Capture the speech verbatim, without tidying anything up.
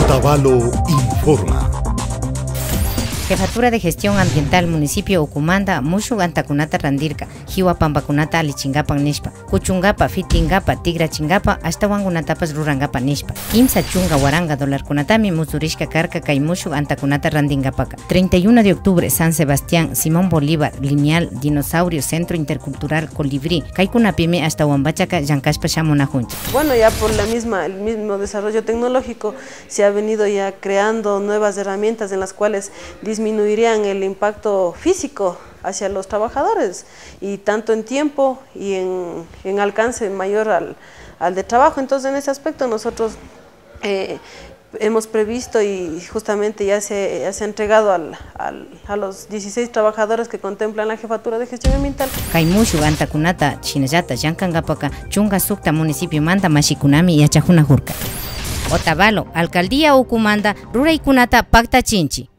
Otavalo informa. Jefatura de Gestión Ambiental municipio ukumanta mushuk antakunata randirka, jiwa pampakunata allichinkapak nishpa, kuchunkapak, fitinkapa, tikrachinkapak ashtawankunatapash rurankapak nishpa. Kimsa chunka waranka dolarkunatami mutsurishka karka kay mushuk antakunata randinkapaka. Treinta y uno de octubre, San Sebastián, Simón Bolívar, Lineal, Dinosaurio, Centro Intercultural Colibrí, kaykunapimi ashtawanpachaka llankashpa shamunakunchik. Bueno, ya por la misma, el mismo desarrollo tecnológico se ha venido ya creando nuevas herramientas en las cuales disminuirían el impacto físico hacia los trabajadores, y tanto en tiempo y en, en alcance mayor al, al de trabajo. Entonces, en ese aspecto nosotros eh, hemos previsto y justamente ya se, ya se ha entregado al, al, a los dieciséis trabajadores que contemplan la jefatura de gestión ambiental. Kay mushuk antakunata shinallata llankankapaka chunka sukta municipiomanta mashikunami yachakunakurka. Otavalo, alcaldía ukumanta ruraykunata paktachinchik.